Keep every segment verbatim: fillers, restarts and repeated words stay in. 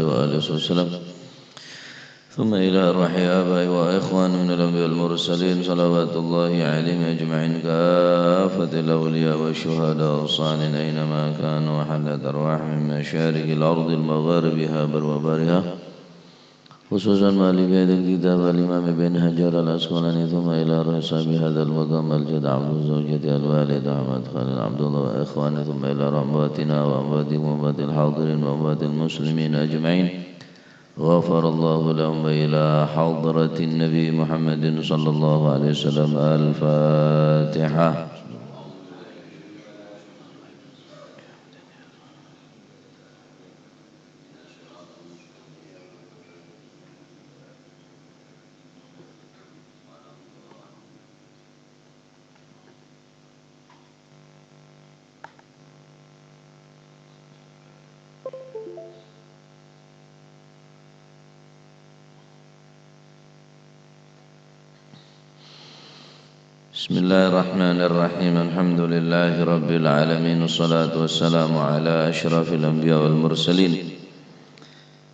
وآله وصحبه وسلم. ثم إلى أرواح آبائي وإخواني من الأنبياء والمرسلين، صلوات الله عليهم أجمعين، كافة الأولياء والشهداء والصالحين أينما كانوا، وحلت أرواحهم من مشارق الأرض لمغاربها بر وبحرها، خصوصا مؤلف هذا الكتاب الإمام ابن حجر العسقلاني، ثم إلى أرواح صاحب هذا المقام الجد عبد زوجته الوالد أحمد خليل عبد الله وإخوانه، ثم إلى أرواح أمواتنا وأمواتكم وأموات الحاضرين وأموات المسلمين أجمعين، غفر الله لهم، وإلى حضرة النبي محمد صلى الله عليه وسلم. الفاتحة. بسم الله الرحمن الرحيم. الحمد لله رب العالمين، والصلاة والسلام على أشرف الأنبياء والمرسلين،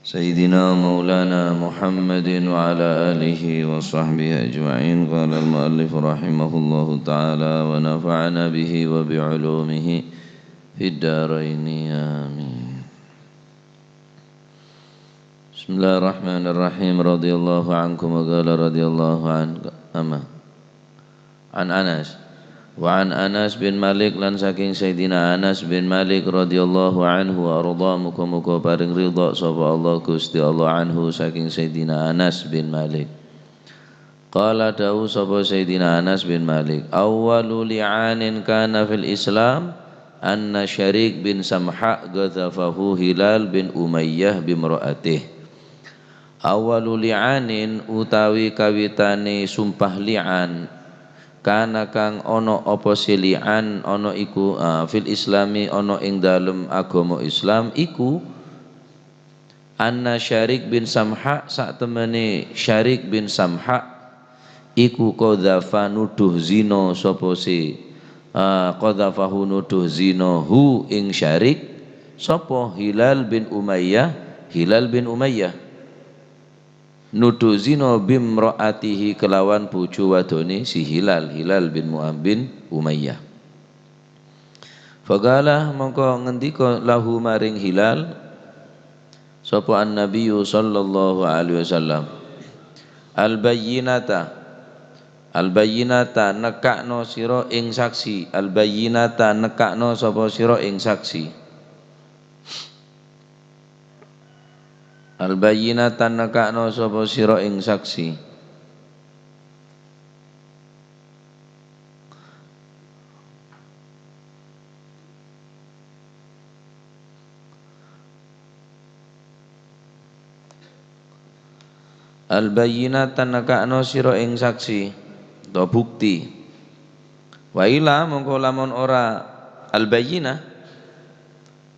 سيدنا مولانا محمد وعلى آله وصحبه أجمعين. قال المؤلف رحمه الله تعالى ونفعنا به وبعلومه في الدارين، آمين. بسم الله الرحمن الرحيم. رضي الله عنكم، وقال رضي الله عنك، أما. An Anas. Wa an Anas bin Malik, lan saking Sayyidina Anas bin Malik radhiyallahu anhu wa ardha, muga-muga paring ridha sapa Allah Gusti Allah anhu saking Sayyidina Anas bin Malik. Qala, dawuh sapa Sayyidina Anas bin Malik, "Awwalu li'anin kana fil Islam anna Syarik bin Samha' ghadzafahu Hilal bin Umayyah bimra'atih." Awwalu li'anin utawi kawitane sumpah li'an, kana kang ana apa se li'an ana iku, ah, fil Islami ana ing dalem agama Islam iku, anna Syarik bin Samha', satemene Syarik bin Samha' iku qadzafa nuduh zina sapa se, ah, qadzafahu nuduh zina hu ing Syarik, sapa Hilal bin Umayyah, Hilal bin Umayyah. Nuduh zina bimra'atihi kelawan bojo wadone si Hilal, Hilal bin Mu'am bin Umayyah. Faqala, mongko ngendika lahu maring Hilal, sapa An-Nabiyyu sallallahu alaihi wasallam, "Al-bayyinata, al-bayyinata, nekka'no sira ing saksi, al-bayyinata, nekka'no sapa sira ing saksi." Al-bayyinata, nekka'no sapa sira ing saksi. Al-bayyinata, nekka'no sira ing saksi, utawa bukti. Wa illa, mongko lamun ora al-bayyinah,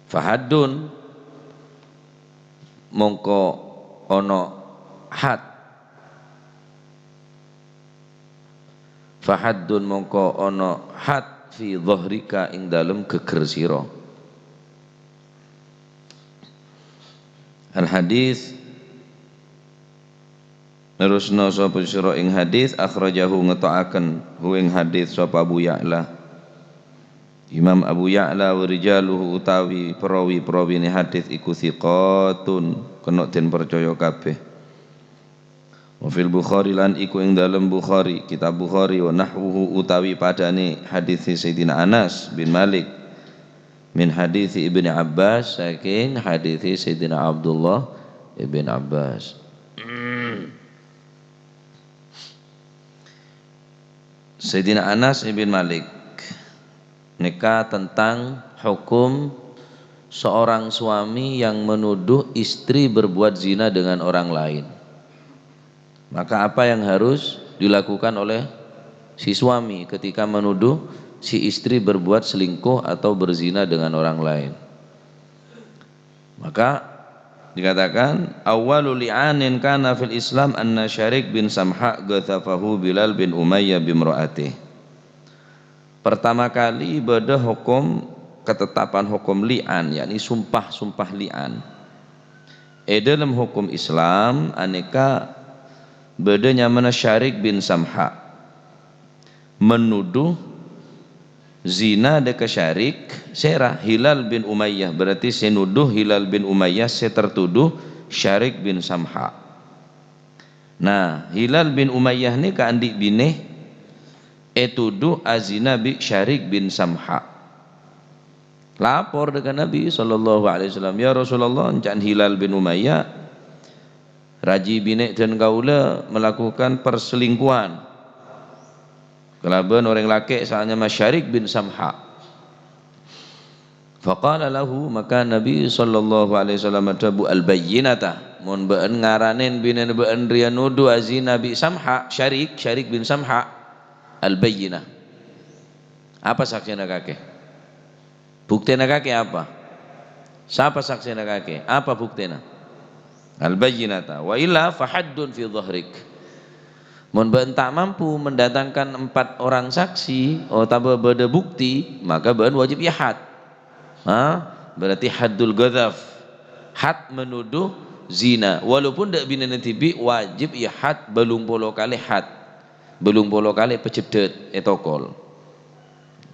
fahaddun, mongko ana had. Fahaddun, mongko ana had fi dhahrika, ing dalem geger sira. Al-hadits, nerusno sapa sira ing hadits, akhrajahu, ngeto'aken hu ing hadits sapa Abu Ya'la. Imam Abu Ya'la wa rijaluhu utawi perawi-perawine hadits iku thiqatun, kena den percaya kabeh. Wa fil Bukhari, lan iku ing dalem Bukhari, kitab Bukhari, wa nahwuhu utawi padane hadits Sayyidina Anas bin Malik min hadits Ibni Abbas, saking hadits Sayyidina Abdullah ibn Abbas. Sayyidina Anas ibn Malik neka tentang hukum seorang suami yang menuduh istri berbuat zina dengan orang lain. Maka apa yang harus dilakukan oleh si suami ketika menuduh si istri berbuat selingkuh atau berzina dengan orang lain? Maka dikatakan, "Awwalu li'anin kana fil Islam anna Syarik bin Samha' ghadzafahu Bilal bin Umayyah bimra'atih." Pertama kali bâdâ hukum, ketetapan hukum li'an, yakni sumpah-sumpah li'an. È dâlem hokom Islam anèka bâdâ nyamana Syarik bin Samha. Menuduh zina dâ' ka Syarik, sèra Hilal bin Umayyah, berarti sè nuduh Hilal bin Umayyah sè tertuduh Syarik bin Samha. Nah, Hilal bin Umayyah nèka andi' binè ètuduh azina bi' Syarik bin Samha. Lapor dâ' ka Nabi sallallahu alaihi wasallam, "Ya Rasulullah, ènca'na Hilal bin Umayyah, raji binè' dân kaulâ melakukan perselingkuhan kalabân orèng lakè' sè anyama Syarik bin Samha." Faqala lahu, maka Nabi sallallahu alaihi wasallam adhâbu, "Al-bayyinata, mon bâ'ân ngaranè binèna bâ'ân rèya nuduh azina bi' Samha, Syarik, Syarik bin Samha, al-bayyinah." Apa saksèna kakè? Buktèna kakè apa? Sapa saksèna kakè? Apa buktèna? Al-bayyinata, wa illa fahaddun fi dhahrik. Mon bâ'ân ta' mampu mendatangkan empat orang saksi otabâ bâdâ bukti, maka bâ'ân wajib èhad. Ha? Berarti haddul qadzaf. Had menuduh zina. Walaupun dâ' binèna dhibi', wajib èhad bâllung polo kalè had. Bâllung polo kalè pajheddhât, ètokol.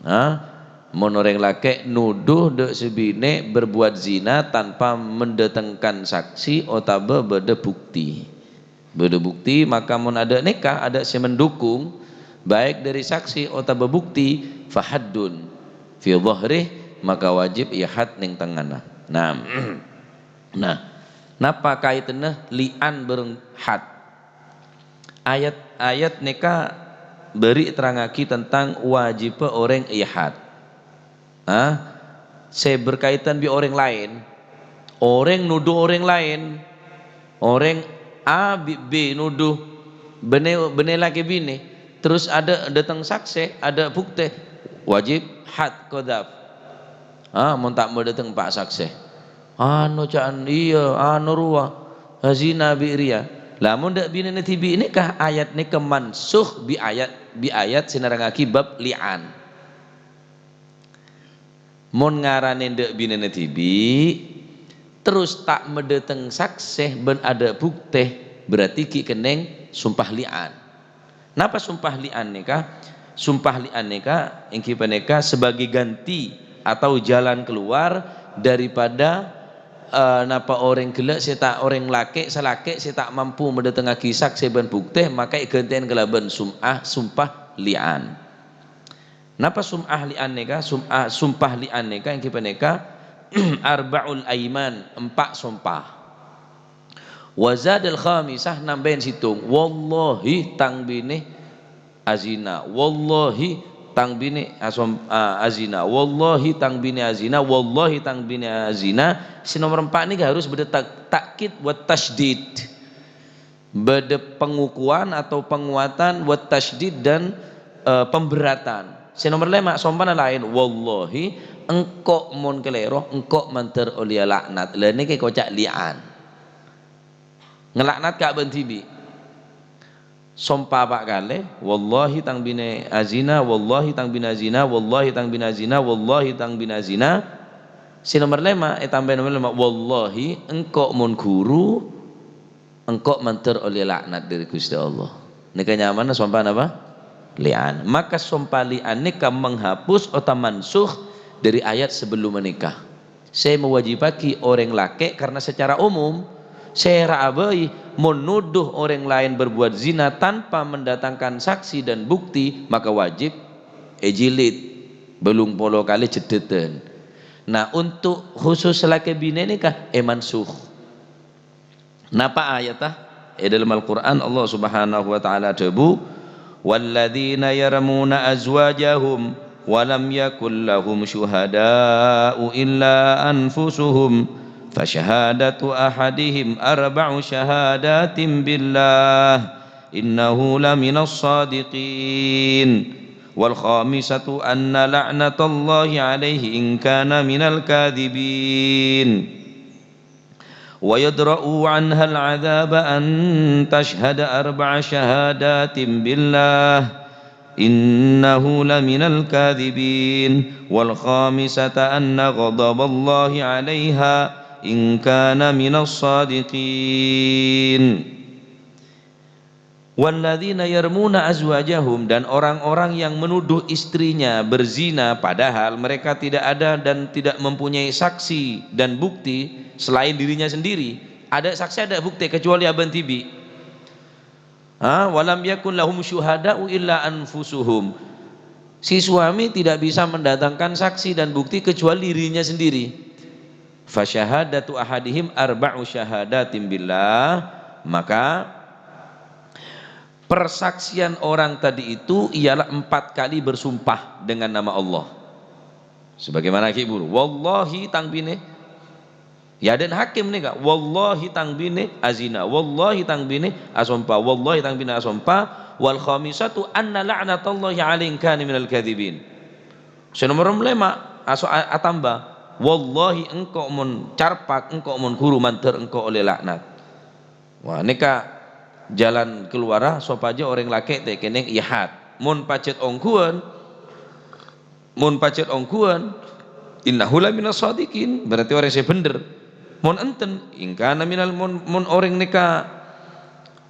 Ha? Mon orèng lakè' nuduh dâ' sè binè' berbuat zina tanpa mendatangkan saksi otabâ bâdâ bukti. Bâdâ bukti, maka mon adâ' nèka, adâ' sè mendukung, baik dâri saksi otabâ bukti, fahaddun fi dhahrih, maka wajib èhad neng tengngana. Nah, nah, napa kaètanna li'an bâreng had? Ayat-ayat nèka bâri' terrangaghi tentang wajibbhâ orèng èhad. Ha? Sè berkaitan bi' orèng laèn. Orèng nuduh orèng laèn. Orèng A bi' B nuduh bânnè, bânnè lakè binè. Terros adâ' dâteng saksè, adâ' buktè. Wajib had qadzaf. Ha, mon ta' madâteng empa' saksè. Anu ca'na iyâ, anu rowa. Azina bi' rèya. Lamon dâ' binèna dhibi' nèka, ayat nèka mansukh bi' ayat, bi' ayat sè nerrangaghi bab li'an. Mon ngaranè dâ' binèna dhibi', terros ta' madâteng saksè bân adâ' buktè, berarti ghi' kennèng sompah li'an. Napa sompah li'an nèka? Sompah li'an nèka èngghi panèka sebagai ganti atau jalan keluar daripada, eh, napa orèng ghellâ' sè ta', orèng lakè', sè lakè' sè ta' mampu madâtengngaghi saksè bân buktè, maka èghântè'an kalabân sum'ah, sompah li'an. Napa sum'ah li'an nèka? Sum'ah, sompah li'an nèka èngghi panèka arba'ul aiman, empa' sompah. Wa zadal khamisah, nambâi sèttong, "Wallahi, tang binè azina. Wallahi, tang binè asom-, a-, azina. Wallahi, tang binè azina. Wallahi, tang binè azina." Sè nomer empa' nèka harus bâdâ tak-, takkid wa tasydid. Bâdâ pengukuhan atau penguatan, wa tasydid dan, eh, pemberatan. Sè nomer lèma', sompana laèn, "Wallahi, engko' mon kalèro, engko' mandhâr ollèya laknat." Lah nèka èkoca' li'an. Ngalaknat ka bân dhibi'. Sompa pa' kalè, "Wallahi tang binè azina, wallahi tang binè azina, wallahi tang binè azina, wallahi tang binè azina." Sè nomer lèma', ètambâi nomer lèma', "Wallahi, engko' mon ghuru, engko' mandhâr ollè laknat dâri Ghustè Allah." Nèka nyamana sompa napa? Li'an. Maka sompa li'an nèka menghapus otabâ mansukh dâri ayat sabellumma nèka. Sè mawajibaghi orèng lakè' karena secara umum, sèra'a bhâi mon nuduh orèng laèn berbuat zina tanpa mendatangkan saksi dan bukti, maka wajib èjilid bâllung polo kalè jeddhâdhân. Nah, untuk khusus lakè binè nèka èmansukh. Napa ayatta? È dâlem Al-Qur'an Allah Subhanahu wa Ta'ala adhâbu, "Walladzina yarmuna azwajahum wa lam yakul lahum syuhada'u illa anfusuhum, fa syahadatu ahadihim arba'u syahadatin billah, innahu laminas shadiqin. Wal khamisatu anna la'natallahi alaihi in kana minal kadhibin." ويدرأ عنها العذاب أن تشهد أربع شهادات بالله إنه لمن الكاذبين. والخامسة أن غضب الله عليها in kana minas shadiqin. Walladzina yarmuna azwajahum, dan orang-orang yang menuduh istrinya berzina padahal mereka tidak ada dan tidak mempunyai saksi dan bukti selain dirinya sendiri. Ada saksi, ada bukti kecuali abâ' dhibi'. Ha, walam yakun lahum syuhada'u illa anfusuhum. Si suami tidak bisa mendatangkan saksi dan bukti kecuali dirinya sendiri. Fasyahadatu ahadihim arba'u syahadatin billah, maka persaksian orang tadi itu ialah empat kali bersumpah dengan nama Allah. Sebagaimana ghi' buru, "Wallahi tang binè." Ya, dân hakim nèka, "Wallahi tang binè azina, wallahi tang binè asompa, wallahi tang binè asompa, wal khamisatu anna la'natallahi alaihi in kana minal kadzibin." Sè nomer lèma', aso-, a-, atamba, "Wallahi engko' mon carpak, engko' mon ghuru mandhâr engko' ollè laknat." Wah, nèka jalan keluarra sopajâ orèng lakè' ta' kènèng ihad. Mon pajhât ongghuwân, mon pajhât ongghuwân, "Innahu laminas shadiqin," berarti orèng sè bhendher. Mon enten, "In kana minal," mon, mon orèng nèka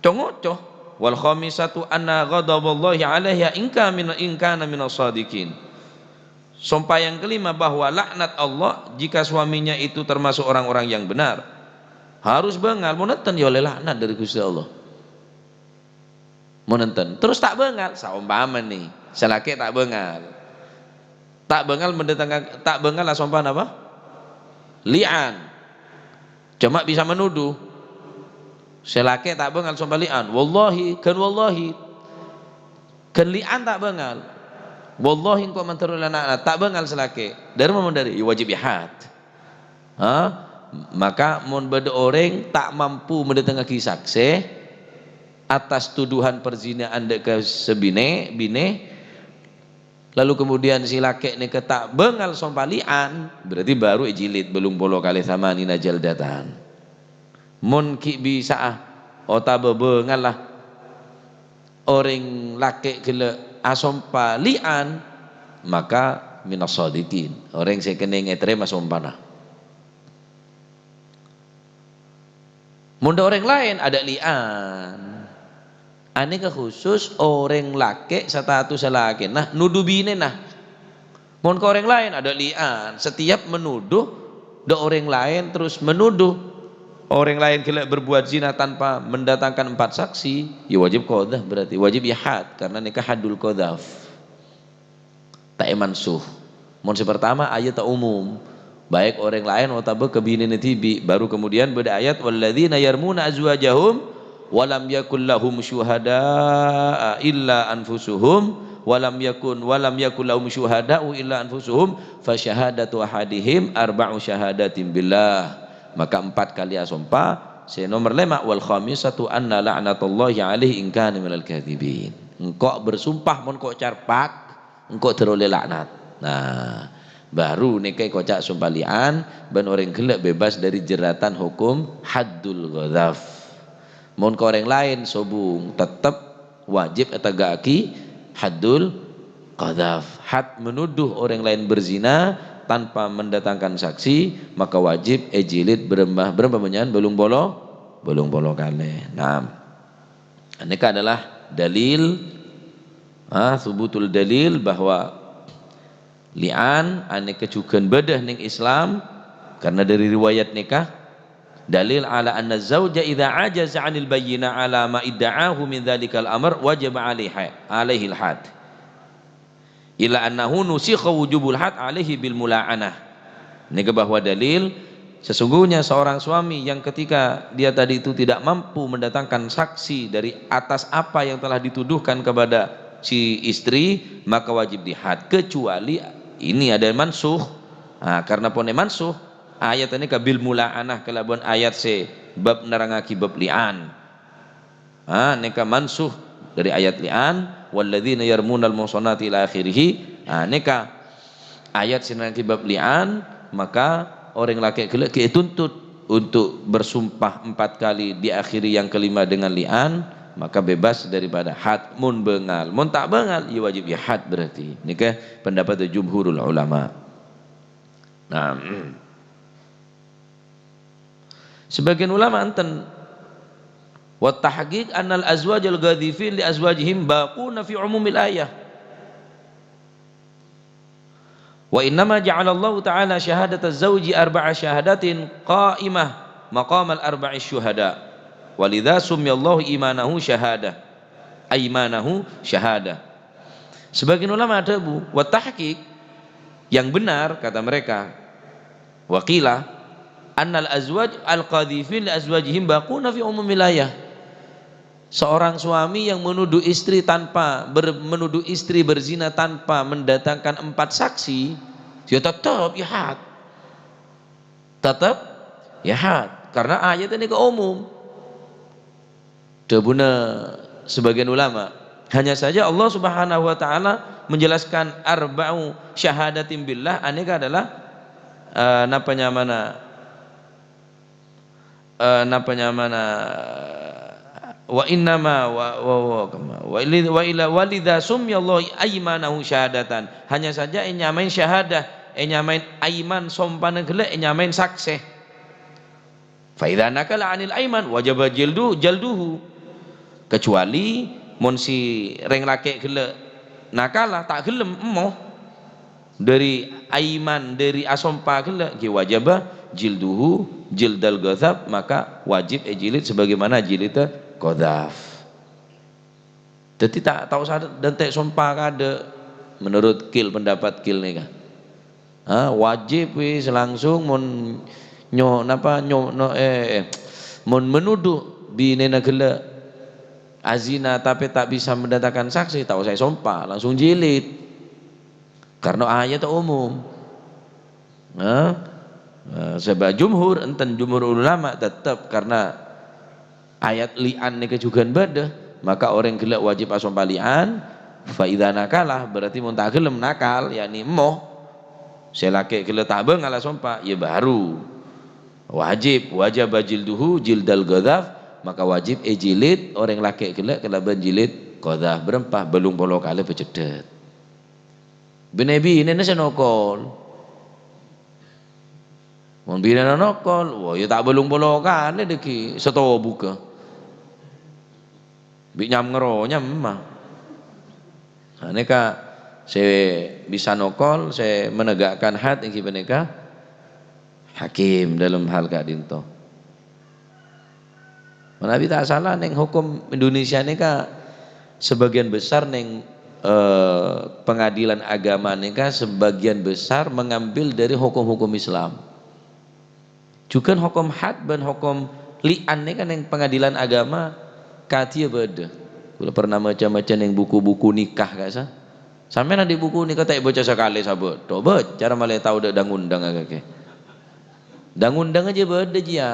co-ngoco, "Wal khamisatu anna ghadaballahi alaiha in ka min-, in kana minas shadiqin." Sompa yang kelima bahwa laknat Allah jika suaminya itu termasuk orang-orang yang benar. Harus bângal, mon enten ya ollè laknat dâri Ghustè Allah. Mon enten. Terros ta' bângal, saompama nè, sè lakè' ta' bângal. Ta' bângal mendatangkan, ta' bângal asompa napa? Li'an. Coma bisa menuduh. Sè lakè' ta' bângal sompa li'an. "Wallahi," ghân wallahi. Ghân li'an ta' bângal. "Wallahi engko' mandhâr ollè laknat," ta' bângal sè lakè'. Dâri ma mandhâri? Ya wajib ihad. Ha? Maka mon bâdâ orèng ta' mampu mendatangngaghi saksè atas tuduhan perzinaan dâ' ka sè binè, binè, lalu kemudian si lakè' nèka ta' bângal sompa li'an, berarti baru èjilid bâllung polo kalè thamanina jaldatan. Mon ghi' bisa'a otabâ bângalla orèng lakè' ghellâ' asompa li'an, maka minas shadiqin, orèng sè kennèng ètarèma sompana. Mon dâ' orèng laèn adâ' li'an. Anèka khusus orèng lakè' status lakèna nudu binèna. Mon ka orèng laèn adâ' li'an, setiap menuduh dâ' orèng laèn terros menuduh orèng laèn ghellâ' berbuat zina tanpa mendatangkan empat saksi, ya wajib qadhaf berarti, wajib ya had, karena nèka haddul qadhaf. Ta' èmansuh. Mon sè partama ayatta umum, baik orèng laèn otabâ ka binèna dhibi', baru kemudian bâdâ ayat, "Walladzina yarmuna azwajahum wa lam yakul lahum syuhada'a illa anfusuhum, wa lam yakun, wa lam yakul lahum syuhada'u illa anfusuhum, fa syahadatu ahadihim arba'u syahadatin billah." Maka empat kali asompa, sè nomer lèma', "Wal khamisatu anna la'natallahi alaihi in kana minal kadzibin." Engko' bersumpah mon ko' carpak, engko' dhâr ollè laknat. Nah, baru nèka èkoca' sompa li'an, bân orèng ghellâ' bebas dâri jeratan hokom haddul qadhaf. Mon ka orèng laèn sobung, tettep wajib ètegghâ'aghi haddul qadhaf. Had menuduh orèng laèn berzina tanpa mendatangkan saksi, maka wajib èjilid bârâmpa, bârâmpa bânnya'an? Bâllung polo, bâllung polo kalè. Naam. Nèka adalah dalil, ah, subutul dalil bahwa li'an anèka jhughân bâdâ nèng Islam, karena dâri riwayat nèka dalil ala anna zauja idza ajaza 'anil bayyinah 'ala ma idda'ahu min dzalikal amr wajaba 'alaiha, 'alaihil had. Illa annahu nusikha wujubul had 'alaihi bil mula'anah. Nèka bahwa dalil, sesungguhnya seorang suami yang ketika dia tadi itu tidak mampu mendatangkan saksi dari atas apa yang telah dituduhkan kepada si istri, maka wajib dihad. Kecuali ini ada mansuh. Nah, karena pon mansuh, ayat nèka bil mula'anah kalabân ayat sè bab nerrangngaghi bab li'an. Ah, nèka mansuh dâri ayat li'an, "Walladzina yarmunal muhsanati" ila akhirih. Ah, nèka ayat sè nerrangngaghi bab li'an, maka orèng lakè' ghellâ' ghi' ètuntut untuk bersumpah empat kali, diakhiri yang kelima dengan li'an, maka bebas daripada had mon bângal. Mon ta' bângal, ya wajib ya had berarti. Nèka pendapat jumhurul ulama. Nah, Sebagian ulama enten. Wa tahqiq annal azwajal ghadhifin li azwajihim baquna fi umumil ayah. Wa innama ja'alallahu ta'ala syahadataz zauji arba'a syahadatin qa'imah maqamal arba'i syuhada. Walidha summiyallahu imanahu syahadah. Aimanahu syahadah. Sebagian ulama adhâbu, wa tahqiq, yang benar, kata mereka, wa qila, annal azwaj al-qadhifin li azwajihim baquna fi umumil ayah. Seorang suami yang menuduh istri tanpa ber-, menuduh istri berzina tanpa mendatangkan empat saksi, ya tetap ya had. Tetap ya had. Karena ayat ini ke umum. Dhâbuna sebagian ulama, hanya saja Allah Subhanahu wa Ta'ala menjelaskan arba'u syahadatin billah, anèka adalah, eh, napa nyamana, eh, napa nyamana, wa innama wa, wa, wa, wa li-, wa ila, walidha summiyallahu aimanahu syahadatan. Hanya saja ènyamaèn syahadah, ènyamaèn aiman, sompana ghellâ' ènyamaèn saksè. Fa idza nakala 'anil aiman wajaba jildu-, jalduhu. Kecuali mon si rèng lakè' ghellâ' nakala, ta' ghellem emmo dhâri aiman, dhâri asompa ghellâ', ghi wajaba jilduhu, jildal ghadzaf, maka wajib èjilid sebagaimana jilidda ghadzaf. Dhâddhi ta', ta' osa dântè' sompa kaadâ', menurut qil, pendapat qil nèka. Ha, wajib wis langsung mon nyo-, napa, nyo-, no-, eh, eh, mon menuduh binèna ghellâ' azina tapè ta' bisa mendatangkan saksi, ta' osa èsompa, langsung jilid. Karena ayat umum. Nah, eh, sebab jumhur, enten jumhur ulama tetep karena ayat li'an nèka jhughân bâdâ, maka orèng ghellâ' wajib asompa li'an. Fa idza nakala, berarti mon ta' ghellem nakal, yakni emmo, sè lakè' ghellâ' ta' bângal asompa, ya baru wajib, wajaba jilduhu jildal ghadzaf, maka wajib èjilid orèng lakè' ghellâ' kalabân jilid ghadzaf, bârâmpa, bâllung polo kalè pacedhât. Bine-binena sè nokol. Mon binena nokol, wah, ya ta' bâllung polo kalè dhâggi' satobuka. Bi' nyam-ngeronyam, emma. Nah, nèka sè bisa nokol, sè menegakkan had èngghi panèka hakim dalam hal ka'dinto. Manabi ta' sala, neng hukum Indonesia nèka sebagian besar neng, eh, pengadilan agama nèka sebagian besar mengambil dari hukum-hukum Islam. Jhughân hukum had bân hukum li'an nèka neng pengadilan agama kadhiyâ bâdâ. Kaulâ pernah maca-maca neng buku-buku nikah, ka'issa. Sampèyan andi' buku nikah ta' èbâca sakalè sabâ', coba cara malè tao dâ' dang-ondang kakè. Dang-ondang jiyâ bâdâ jiyâ.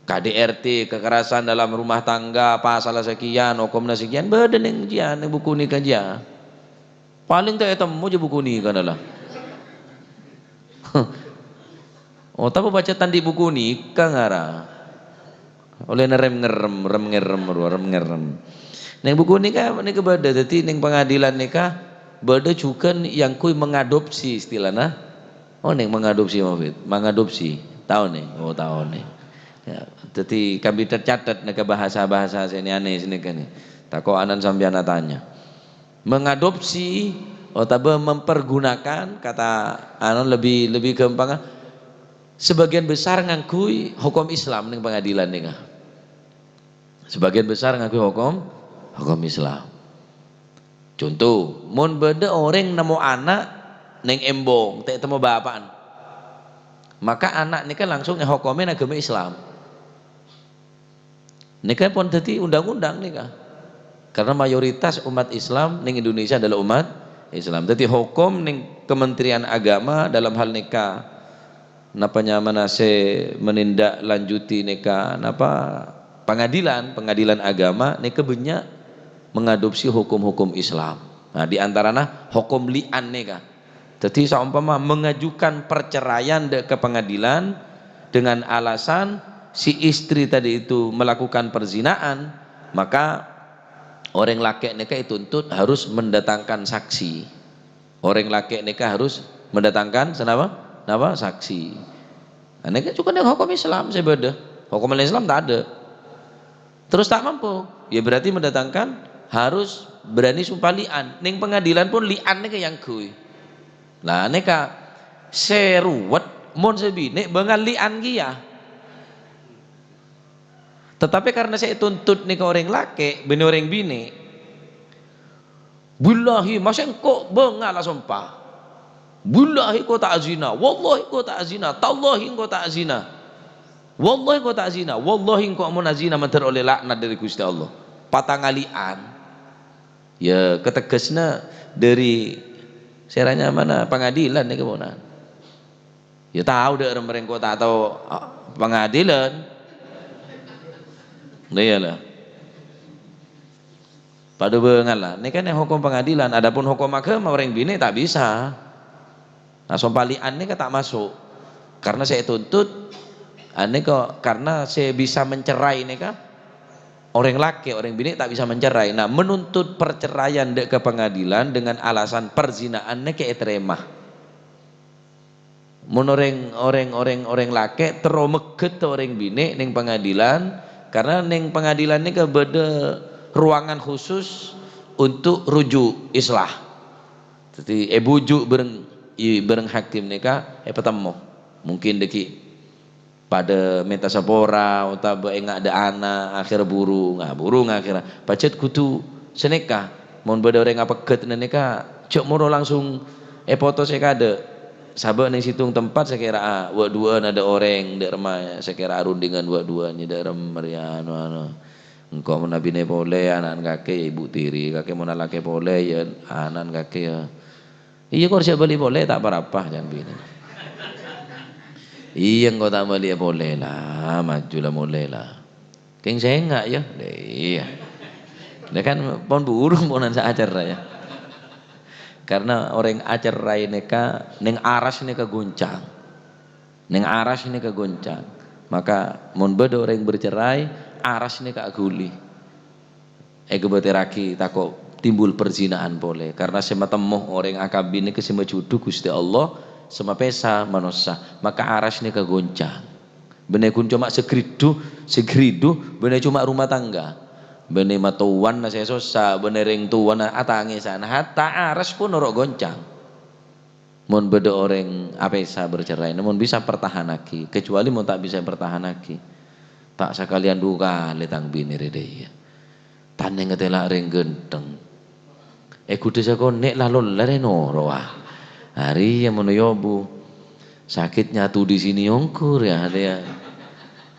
K D R T, kekerasan dalam rumah tangga, pasal sekian, hukumnya sekian, bâdâ neng jiyâ, neng buku nikah jiyâ. Palèng ta' ètemmo jiyâ buku nikah nala. Otabâ bâca ta' andi' buku nikah ngara. Ollè nerrem-ngerrem, rem-ngerrem, ro, rem-ngerrem. Neng buku nikah nèka bâdâ, dhâddhi neng pengadilan nèka bâdâ jhughân yang kui mengadopsi istilahnya. Oh, neng mengadopsi, Mufid. Mengadopsi. Tao, neng? Oh, tao, neng. Ya, dhâddhi kami tercatat nèka bahasa-bahasa sè aneh-aneh sè nèka, neng. Tako' anan sampèyan atanya. Mengadopsi otabâ mempergunakan, kata anu lebih, lebih gampang, sebagian besar ngangghuy hukum Islam neng pengadilan nèka. Sebagian besar ngangghuy hukum, hukum Islam. Conto, mon bâdâ orèng nemmo ana' neng embong, ta' ètemmo bapa'na, maka ana' nèka langsung èhokomè neng aghâma Islam. Nèka pon dhâddhi undang-undang nèka. Karena mayoritas umat Islam neng Indonesia adalah umat Islam. Dhâddhi hukum neng Kementerian Agama dalam hal nèka, napa nyamana sè menindaklanjuti nèka, napa, pengadilan, pengadilan agama nèka bânnya' mengadopsi hukum-hukum Islam. Nah, di antarana hukum li'an nèka. Dhâddhi, saompama mengajukan perceraian dâ-, ke pengadilan dengan alasan si istri tadi itu melakukan perzinaan, maka orèng lakè' nèka dituntut harus mendatangkan saksi. Orèng lakè' nèka harus mendatangkan sanapa? Napa? Saksi. Nah, nèka jhughân neng hokom Islam sè bâdâ. Hokom Islam ta' adâ'. Terros ta' mampu, ya berarti mendatangkan harus berani sumpah li'an. Neng pengadilan pon li'an nèka èyangghuy. Lah nèka sè ruwet mon sè binè' bângal li'an kèya. Tetapi karena sè ètuntut nèka orèng lakè', bânnè orèng binè', "Billahi, masè engko' bângal asompa. Billahi engko' ta' azina, wallahi engko' ta' azina, tallahi engko' ta' azina. Wallahi engko' ta' azina, wallahi engko' mon azina mandhâr ollè laknat dâri Ghustè Allah." Patangali'an. Ya, kateggâsna dâri sè ra nyamana pangadilan nèka ponan. Ya tao dâ' rem-, rèng engko' ta' tao, ah, pangadilan. Lah iyâ la. Padâ bângal la. Nèka neng hokom pangadilan, adapun hokom aghâma orèng binè' ta' bisa. Nah, sompa li'an nèka ta' maso'. Karena sè ètuntut, anèka karena sè bisa mencerai nèka orèng lakè', orèng binè' ta' bisa mencerai. Nah, menuntut perceraian dâ' ka pangadilan dengan alasan perzinaan nèka ètarèma. Mon orèng, orèng, orèng, orèng lakè' terro mèghèt orèng binè' neng pangadilan, karena neng pangadilan nèka bâdâ ruangan khusus untuk rujuk, islah. Dhâddhi èbuju' bhâreng, i-, bhâreng hakim nèka èpatemmo. Mungkin dâgghi' padâ mènta sapora otabâ enga' dâ' ana', akhèr buru, nga-, buru ngakhèra. Pajhât kodhu sanèka, mon bâdâ orèng apèghèt nèka, jhâ' moro langsung èpotos è kadâ'. Sabâ' neng sèttong tempat sakèra'a wâ'-duwâ'ân adâ' orèng, dâ' remma sakèra'a rundingan wâ'-duwâ'ân, dâ' remma rèya anu-anu. Engko' mon abinè polè, ana'na kakè ya ibu tiri, kakè mon alakè polè, ya ana'na kakè ya. Iyâ, kor jhâ' bâli polè, ta' pa-rapa, can binè'. Iyâ, engko' ta' bâli polè la, maju la molè la. Kèng sènga', yâ. Lah, iyâ. Lah kan pon burung ponan saacara, yâ. Karena orèng acarai nèka, neng aras nèka goncang. Neng aras nèka goncang. Maka, mon bâdâ orèng bercerai, aras nèka aghuli. Èghâbâtèrraghi tako' timbul perzinaan polè, karna sè matemmo orèng akabin nèka sè majudhu Ghustè Allah, sè mapèsa manossa, maka aras nèka goncang. Bânnè ghun coma sagridhu, sagridhu, bânnè coma rumah tangga. Bânnè matowana sè sossa, bânnè rèng towana atangèsan, hatta aras pon noro' goncang. Mon bâdâ orèng apèsa bercerai, mon bisa pertahanaghi, kecuali mon ta' bisa pertahanaghi, ta' sakalèyan du kalè tang binè rè dhâiyâ. Tanè ngatèla' rèng ghântheng. È ghudhâ sakonè' la lollè rè noro'a. Arèya mon oyobu. Sakit nyatu di sini ongkur ya, arèya.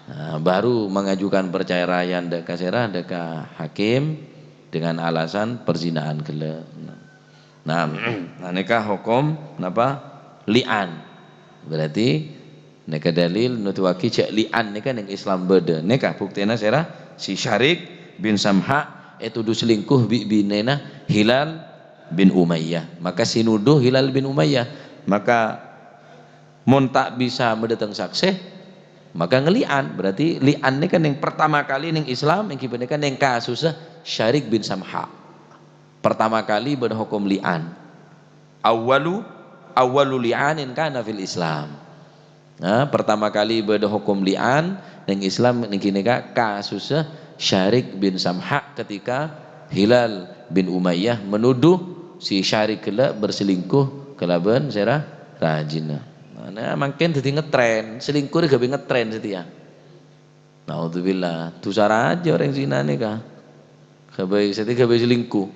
Nah, baru mengajukan perceraian dâ' ka sèra, dâ' ka hakim dengan alasan perzinaan ghellâ'. Nah, nah, nèka hokom napa? Li'an. Berarti nèka dalil nuduwaghi jhâ' li'an nèka neng Islam bâdâ. Nèka buktèna sèra si Syarik bin Samha ètudhu selingkuh bi' binèna Hilal bin Umayyah. Maka si nuduh Hilal bin Umayyah. Maka mon ta' bisa madâteng saksè, maka ngeli'an. Berarti li'an nèka neng pertama kali neng Islam, èngghi panèka neng kasussa Syarik bin Samha. Pertama kali bâdâ hokom li'an. Awwalu, awwalu li'anin kana fil Islam. Nah, pertama kali bâdâ hokom li'an neng Islam nèngghi nèka kasussa Syarik bin Samha ketika Hilal bin Umayyah menuduh si Syarik ghellâ' berselingkuh kalabân sèra rajina. Nah, mangkèn dhâddhi ngetren, selingkuh rè ghâbây ngetren satèya. Naudzubillah, dhusa rajâ orèng zina nèka. Ghâbây, satèya ghâbây selingkuh.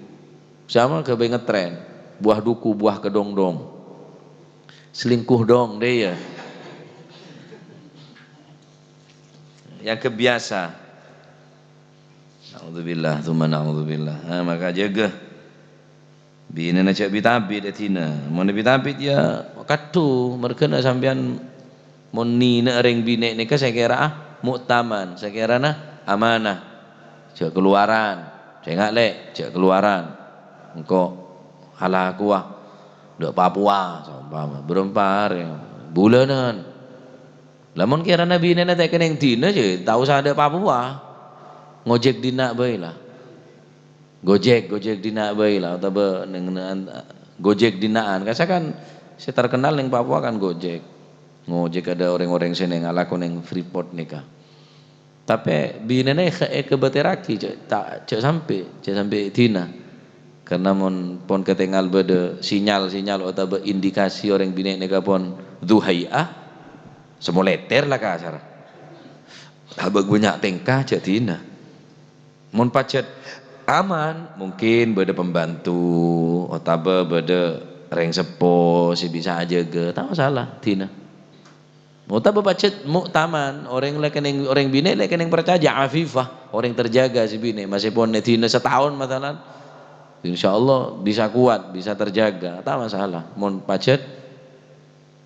Sama ghâbây ngetren. Buah duku, buah kedondong. Selingkuh dong deh ya. Yang kebiasa. Naudzubillah, tsumma naudzubillah. Nah, maka jâgâ. Binèna jhâ' bit-abit èdina. Mon bit-abit ya kadhu, merghâna sampèyan mon nènè'è rèng binè' nèka sakèra'a mu'taman, sakèrana amanah. Jhâ' kaluwaran. Sènga' lè', jhâ' kaluwaran. Engko' halakowa dâ' Papua, saompama. Bârâmpa arè, bulânan. Lamon kèrana binèna ta' kennèng dina, jhâ' ta' osa dâ' Papua. Ngojek dina' bhâi la. Gojek, Gojek dina' bhâi la, otabâ neng, neng, Gojek dina'an. Kassa kan sè terkenal neng Papua kan Gojek. Ngojek ada orèng-orèng sè neng alako neng Freeport nèka. Tapè binèna èkè-, èkabâtèrraghi, jhâ', ta-, jhâ' sampè', jhâ' sampè' dina. Karna mon pon katèngal bâdâ sinyal-sinyal otabâ indikasi orèng binè' nèka pon dhu hai'ah, sè molètèr la kasar. Abâ' bânnya' tèngka, jhâ' dina. Mon pajhât aman, mungkin bâdâ pembantu, otabâ bâdâ rèng seppo sè bisa ajâgâ, ta' masalah, dina. Otabâ pajhât mu'taman, orèng la kennèng, orèng binè' la kennèng parcajâ, afifah, orèng terjaga sè binè', masèpon è dina sataon, masalan, insyaallah bisa kuat, bisa terjaga, ta' masalah. Mon pajhât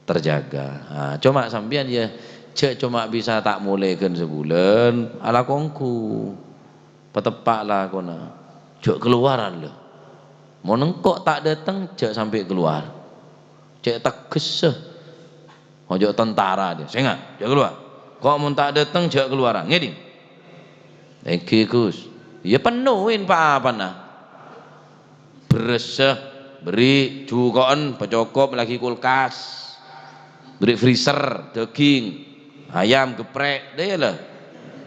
terjaga. Ah, coma sampèyan, yâ, jhâ' coma bisa ta' molè ghân sabulân, alako ongghu. Pateppa' lakona. Jhâ' kalowaran, lho. Mon engko' ta' dâteng, jhâ' sampè' kalowar. Cè' teggessa. Ojhâ' tantara, dia. Sènga', jhâ' kalowar. Ko' mon ta' dâteng, jhâ' kalowaran. Ngèdhing? Èngghi, Gus. Yâ, pennoè pa-apana. Berressa, berri' juko'en pacokop lagi kulkas. Berri' freezer, daging, ayam geprek, dâ' iyâ la.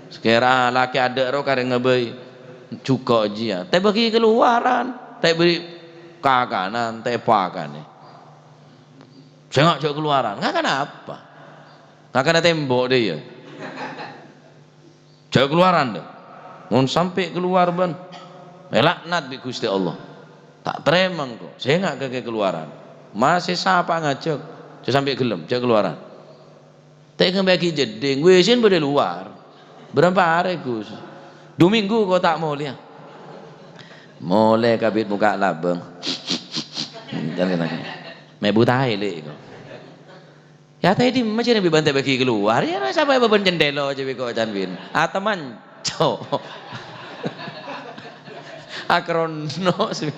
Sakèra lakè adâ' ro karè ngabây juko' jiyâ. Ta' bâgi kalowaran, ta' berri' kakanan, ta' pakanè. Sènga' jhâ' kalowaran. Ngakan apa? Ngakan tembok dâ' iyâ. Jhâ' kalowaran, dâ. Mon sampè' kalowar bân èlaknat bi' Ghustè Allah. Ta' tarèma engko'. Sènga' kakè kalowaran. Masè sapa ngajhâk? Jhâ' sampè' ghellem, jhâ' kalowaran. Ta' èkembhâ'aghi jeddhing, wèsèn bâdâ lowar. Bârâmpa arè, Gus? Du minggu ko' ta' molèya. Molè kabit mokka' labâng. Mè' buta èlè' ko'. Yâ, ta' è dimma jârèya bi' bân ta' bâgi kalowar. Yâ, sapa è bâbân cendhèlo jâ' bi' ko' can bin. Atamanco. Akrono sè.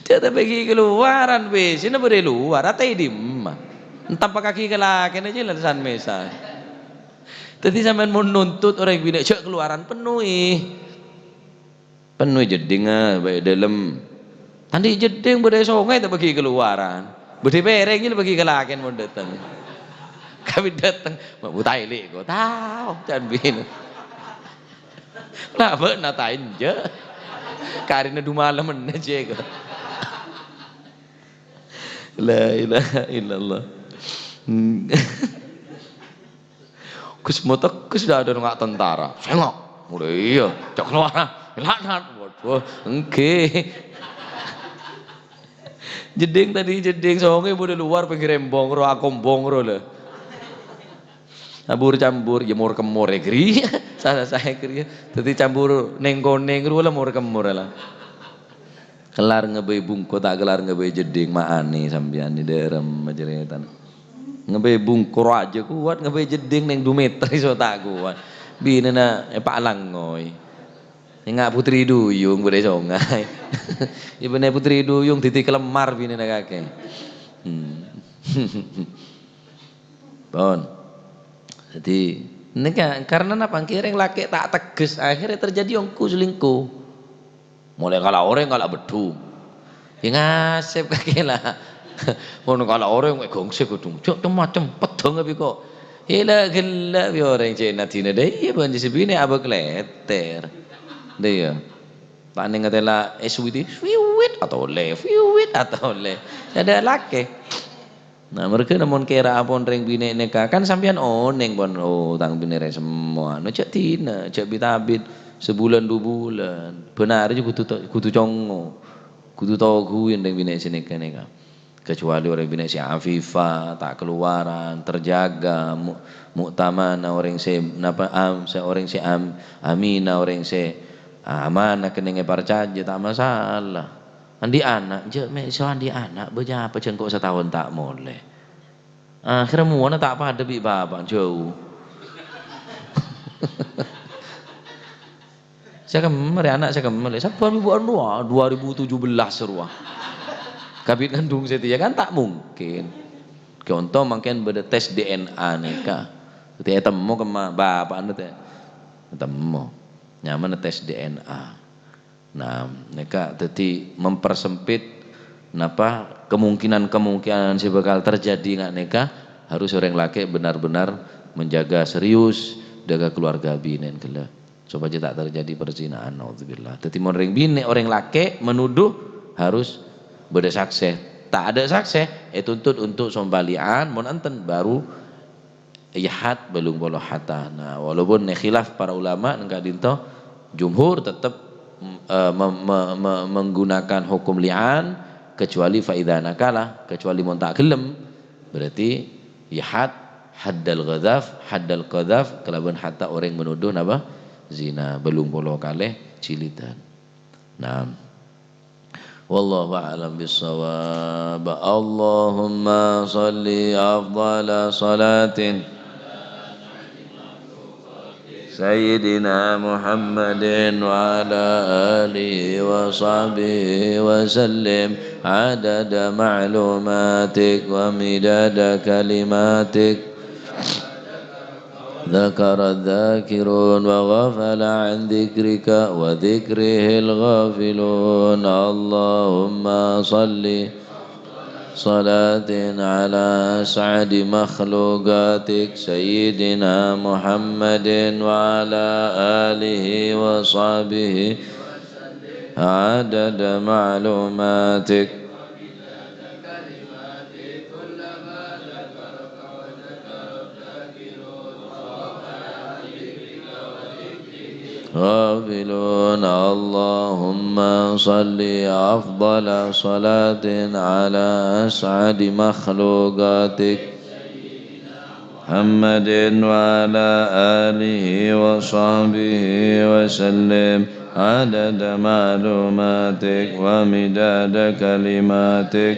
Jhâ' ta' bâgi kalowaran, wis. Sèna bâdâ è lowar, ta' è dimma. Entampakaghi ka lakèna jâ' la san-mèsan. Dhâddhi sampèyan mon nuntut orèng binè' jhâ' kalowaran, pennoè. Pennoè jeddhingnga bâi è dâlem. Andi' jeddhing bâdâ è songay ta' bâgi kalowaran. Bâdâ è pèrèng jâ' la bâgi ka lakèn mon dâteng. Kabit dâteng, "Ma' buta èlè' ko', tao," can binè'. La bâ'na ta' enjâ'. Karèna du malem enna' jâ' ko'. La ilaha illallah. Hmm. Gus motek, Gus dâ' adâ' nga' tentara. Sènga'. Mulai iyâ. Cok keluar. Laknat. Waduh, èngghi. Jeddhing tadi, jeddhing songay bâdâ lowar pènggir embong ro, akombong ro la. Abur-cambur, yâ mor-kemmor è ghâri. Salah saè ghâri. Dhâddhi cambur nèng-konèng ro la mor-kemmor la. Kellar ngabây bungko, ta' kellar ngabây jeddhing, ma' anè sampèyan nè dârem macarètana. Ngabây bungko rajâ kowat, ngabây jeddhing nèng du mèter iso ta' kowat. Binèna èpalangngoy. Nga' putri duyung bâdâ è songay. Yâ bânnè putri duyung dhâddhi kalemmar binèna kakè. Hmm. Pon. Dhâddhi, nèka karna napa? Èngghi rèng lakè' ta' tegghes, akhirnya terjadi ongghu selingkuh. Molaè kala orèng, kala beddhung. Yâ ngasèp kakè la. Mon kala orèng, mè' gongsè beddhung. Cok, cem-macem, peddhung abâ' ko'. Ghellâ'-ghellâ' bi' orèng cè' na-dina dâ' iyâ bân sè binè' abâ' kalèter. Dâ' iyâ. Ta' nèng ngatèla è suwiti, swiwit atolè, swiwit atolè. Adâ' lakè'. Nah, marghâna mon kèra pon rèng binè' nèka, kan sampèyan onèng pon, "Oh, tang binè rè semmo, anu, jhâ' dina, jhâ' bit-abit, sabulân du bulân." Bân arè jâ kudu to-, kudu congngo, kudu toghuwin rèng binè' sè nèka-nèka. Kecuali orèng binè' sè afifah, ta' kalowaran, terjaga, mu-, mu'tamana orèng sè napa, am-, sè orèng sè am-, amina, orèng sè amanah kennèng èparcajâ, ta' masalah. Andi' ana', jhâ' mè' so andi' ana', bâjâ apa jhâ' engko' sataon ta' molè. Akhèrra mowana ta' padâ bi' bapa', jhâu. Sè kemmer, ana' sè kemmer, sabbhân bubu'an rowa, dua ribu tujuh belas rowa. Kabit ngandung satèya kan ta' mungkin. Conto mangkèn bâdâ tes D N A nèka. Dhâddhi ètemmo kemma bapa'na tè-, ètemmo. Nyamana tes D N A. Nah, nèka dhâddhi mempersempit napa kemungkinan-kemungkinan sè bhâkal terjadi nga' nèka, harus orèng lakè' benar-benar menjaga serius, jaga keluarga binèna ghellâ', sopajâ ta' terjadi perzinahan, naudzubillah. Dhâddhi, mon orèng binè', orèng lakè' menuduh, harus bâdâ saksè. Ta' ada saksè, ètuntut untuk sompali'an, mon enten baru Yihad bâllung polo hatta. Nah, walaupun nè khilaf para ulama neng ka'dinto, jumhur tetep, mm, eh, mem-, me-, me-, menggunakan hukum li'an, kecuali fa idza nakala, kecuali mon ta' gelem, berarti yihad haddal qadzaf, haddal qadzaf kalaban hatta orèng menuduh napa? Zina, bâllung polo kalè jilidan. Nah. Wallahu a'lam bissawab. Allahumma shalli afdhala salatin Sayyidina Muhammadin wa ala alihi wa sahbihi wa sallim adada ma'lumatik wa midada kalimatik. ذكر الذاكرون وغفل عن ذكرك وذكره الغافلون. اللهم صل صلاة على أسعد مخلوقاتك سيدنا محمد وعلى آله وصحبه عدد معلوماتك. غافلون. اللهم صل أفضل صلاة على أسعد مخلوقاتك محمد وعلى آله وصحبه وسلم عدد معلوماتك ومداد كلماتك.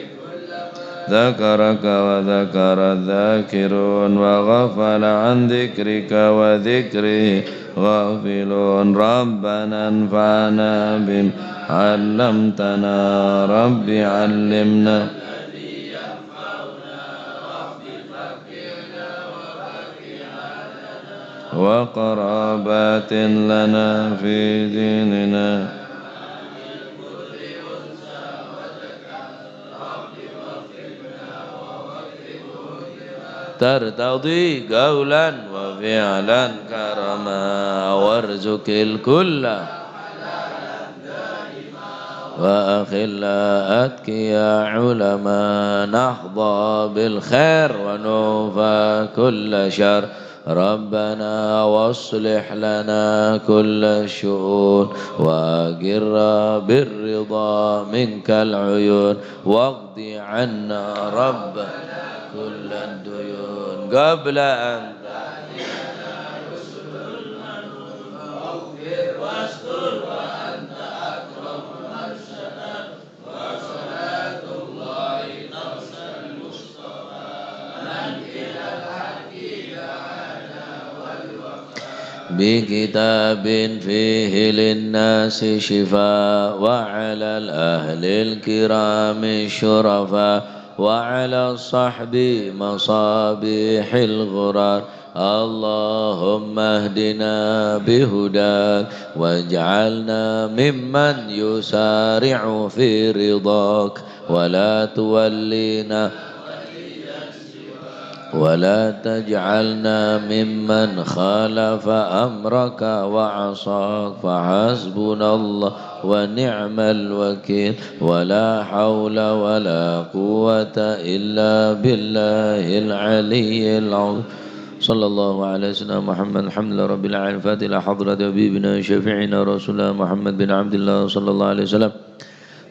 ذكرك وذكر الذاكرون وغفل عن ذكرك وذكره غافلون. ربنا انفعنا بما علمتنا. رب علمنا وقرابات لنا في ديننا. ترتضي قولا وفعلا كرما وارزق الكل وأخلاء أتقياء علماء نحظى بالخير ونوفى كل شر. ربنا وأصلح لنا كل الشؤون وأقر بالرضا منك العيون واقض عنا ربنا كل الديون قبل أن بكتاب فيه للناس شفاء وعلى الأهل الكرام الشرفاء وعلى الصحب مصابيح الغرار. اللهم اهدنا بهداك واجعلنا ممن يسارع في رضاك ولا تولينا ولا تجعلنا ممن خالف أمرك وعصاك. فحسبنا الله ونعم الوكيل. ولا حول ولا قوة إلا بالله العلي العظيم. صلى الله على سيدنا محمد. الحمد لله رب العالمين. الفاتحة إلى حضرة حبيبنا شفيعنا رسول الله محمد بن عبد الله صلى الله عليه وسلم.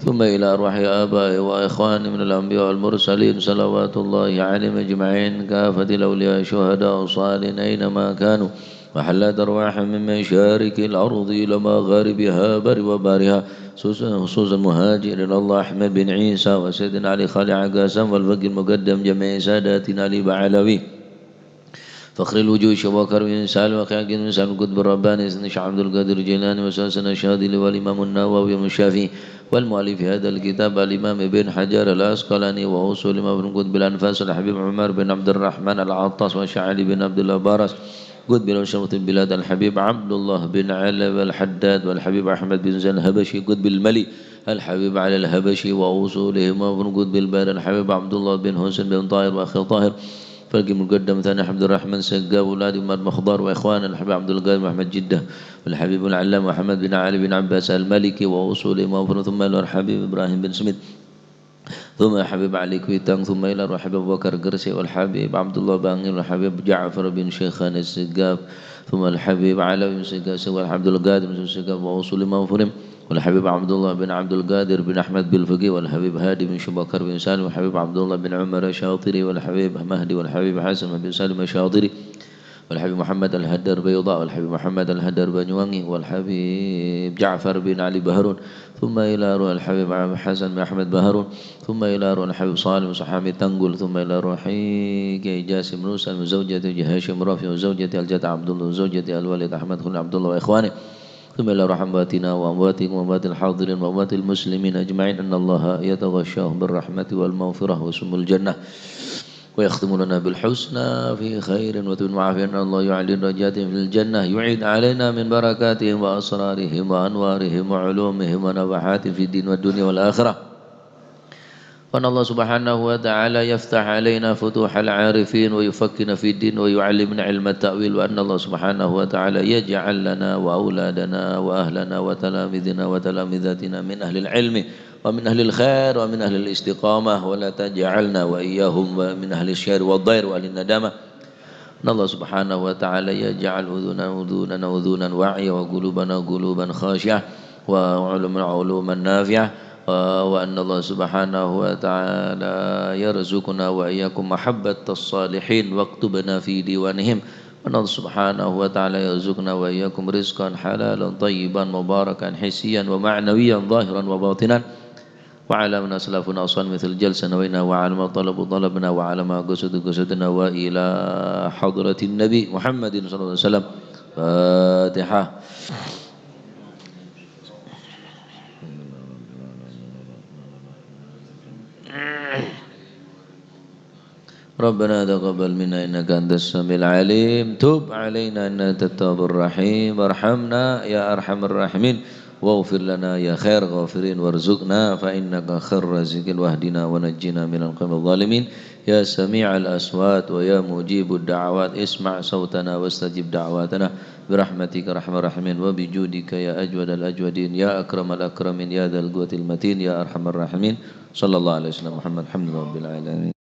ثم إلى أرواح آبائي وإخواني من الأنبياء والمرسلين صلوات الله عليهم أجمعين، كافة الأولياء الشهداء الصالحين أينما كانوا، وحلت أرواحهم من مشارق الأرض إلى مغاربها بر وبحرها، خصوصا، خصوصا مهاجر إلى الله أحمد بن عيسى وسيدنا علي خليل عكاسان والفقيه المقدم جميع ساداتنا علي بعلوي. فخر الوجوه شيخ أبو بكر بن سالم وخياكين من سالم القطب الرباني سيدنا الشيخ عبد القادر الجيلاني وسيدنا الشاذلي والإمام النووي والشافعي والمؤلف هذا الكتاب الإمام ابن حجر العسقلاني وأصول الإمام ابن قطب الأنفاس الحبيب عمر بن عبد الرحمن العطاس والشيخ علي بن عبد الله باراس قطب الأشرف البلاد الحبيب عبد الله بن علوي الحداد والحبيب أحمد بن زين الحبشي قطب الملي الحبيب علي الحبشي وأصولهم وفنقود بالبير الحبيب عبد الله بن حسين بن طاهر وأخي طاهر فالكي مقدم ثاني عبد الرحمن سقا وولاد أمة مخضر وإخوان الحبيب عبد القادر محمد جدة والحبيب العلامة محمد بن علي بن عباس المالكي وأصولهم وفنقود ثم إلى الحبيب إبراهيم بن سميد ثم الحبيب علي كويتان ثم إلى روح الحبيب أبو بكر قرسي والحبيب عبد الله بانغيل والحبيب جعفر بن شيخان السقاف ثم الحبيب علوي بن سقاف والحبيب عبد القادر بن سقاف وأصولهم وفنقود والحبيب عبد الله بن عبد القادر بن أحمد بالفقي والحبيب هادي بن شبكر بن سالم والحبيب عبد الله بن عمر الشاطري والحبيب مهدي والحبيب حسن بن سالم الشاطري والحبيب محمد الهدر بيضاء والحبيب محمد الهدر بنيوانغي والحبيب جعفر بن علي بهرون ثم إلى روح الحبيب عم حسن بن أحمد بهرون ثم إلى روح الحبيب صالح بن سحامي تنقل ثم إلى روح كي جاسم روسان وزوجته هاشم رافع وزوجته الجد عبد الله وزوجته الوليد أحمد خليل عبد الله وإخوانه ثم إلى روح أمواتنا وأمواتكم وأموات الحاضرين وأموات المسلمين أجمعين أن الله يتغشاهم بالرحمة والمغفرة ويسكنهم الجنة ويختم لنا بالحسنى في خير ويتم عافية أن الله يعلي درجاتهم في الجنة يعيد علينا من بركاتهم وأسرارهم وأنوارهم وعلومهم ونفحاتهم في الدين والدنيا والآخرة وأن الله سبحانه وتعالى يفتح علينا فتوح العارفين ويفقهنا في الدين ويعلمنا علم التأويل وأن الله سبحانه وتعالى يجعل لنا وأولادنا وأهلنا وتلاميذنا وتلامذاتنا من أهل العلم ومن أهل الخير ومن أهل الاستقامة ولا تجعلنا وإياهم من أهل الشر والضير وأهل الندامة أن الله سبحانه وتعالى يجعل أذوننا أذونا وأذونا واعية وقلوبنا قلوبا خاشعة وعلومنا علوما نافعة وأن الله سبحانه وتعالى يرزقنا وإياكم محبة الصالحين واكتبنا في ديوانهم وأن الله سبحانه وتعالى يرزقنا وإياكم رزقا حلالا طيبا مباركا حسيا ومعنويا ظاهرا وباطنا وعلى من أسلفنا أصلا مثل الجلسة نوينا وعلى ما طلبوا طلبنا وعلى ما قصدوا قصدنا وإلى حضرة النبي محمد صلى الله عليه وسلم. فاتحة. ربنا تقبل منا إنك أنت السميع العليم. تب علينا إنك أنت التواب الرحيم. ارحمنا يا أرحم الراحمين. واغفر لنا يا خير الغافرين. وارزقنا فإنك خير الرازقين. واهدنا ونجنا من القوم الظالمين. يا سميع الأصوات ويا مجيب الدعوات. اسمع صوتنا واستجب دعواتنا. برحمتك أرحم الراحمين. وبجودك يا أجود الأجودين. يا أكرم الأكرمين. يا ذا القوة المتين. يا أرحم الراحمين. صلى الله على سيدنا محمد. الحمد لله رب العالمين.